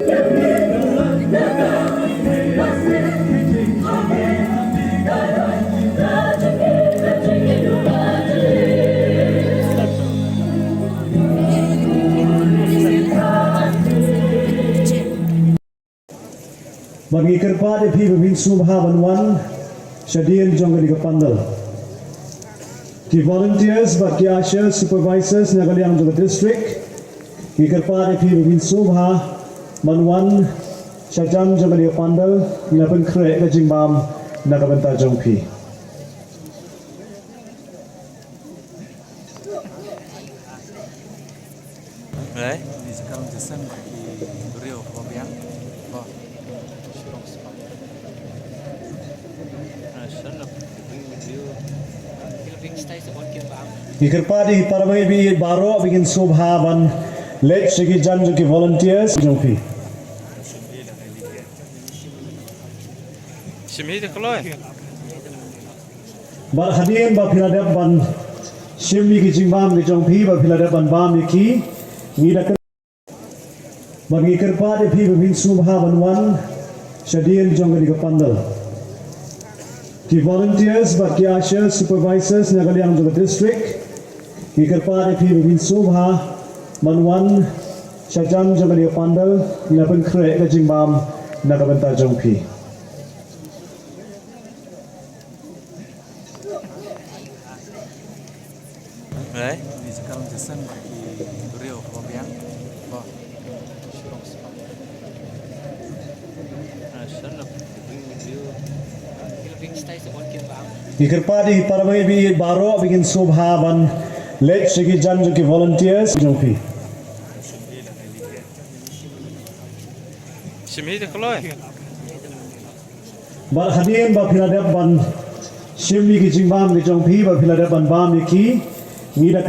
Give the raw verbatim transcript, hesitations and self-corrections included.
Bad ngi kyrpad ïa phi ba phin sngewbha ban wan shadien jong kane ka pandal. Ki volunteers bad ki ushers, supervisors na ka liang jong ka district, ngi kyrpad ïa phi ba phin sngewbha ban wan shajan jong kane ka pandal, ngi la pynkhreh ka jingbam na ka bynta jong phi. Right? Di sekarang jesen bagi beliau kebabian. Oh. Ngi kyrpad ïa ki para bangeit baroh ba kin sngewbha ban leit sha ki jan jong ki volunteers jong phi. Shim hi da kloi. Bad hadien ba phi la dep ban shim ïa ki jingbam ki jong phi, ba phi la dep ban bam ïa ki, ngi da kyrpad, bad ngi kyrpad ïa phi ba phin sngewbha ban wan shadien jong kane ka pandal. Ki volunteers bad ki ushers, supervisors na ka liang jong ka district, ngi kyrpad ïa phi ba phin sngewbha ban wan shajan jong kane ka pandal, ngi la pynkhreh ka jingbam na ka bynta jong phi. Right? Di sekarang jesen bagi beliau kebabian. Oh. Ngi kyrpad ïa ki para bangeit baroh ba kin sngewbha ban leit sha ki jan jong ki volunteers jong phi. Shim hi da kloi. Bad hadien ba phi la dep ban shim ïa ki jingbam ki jong phi, ba phi la dep ban bam ïa ki, ngi da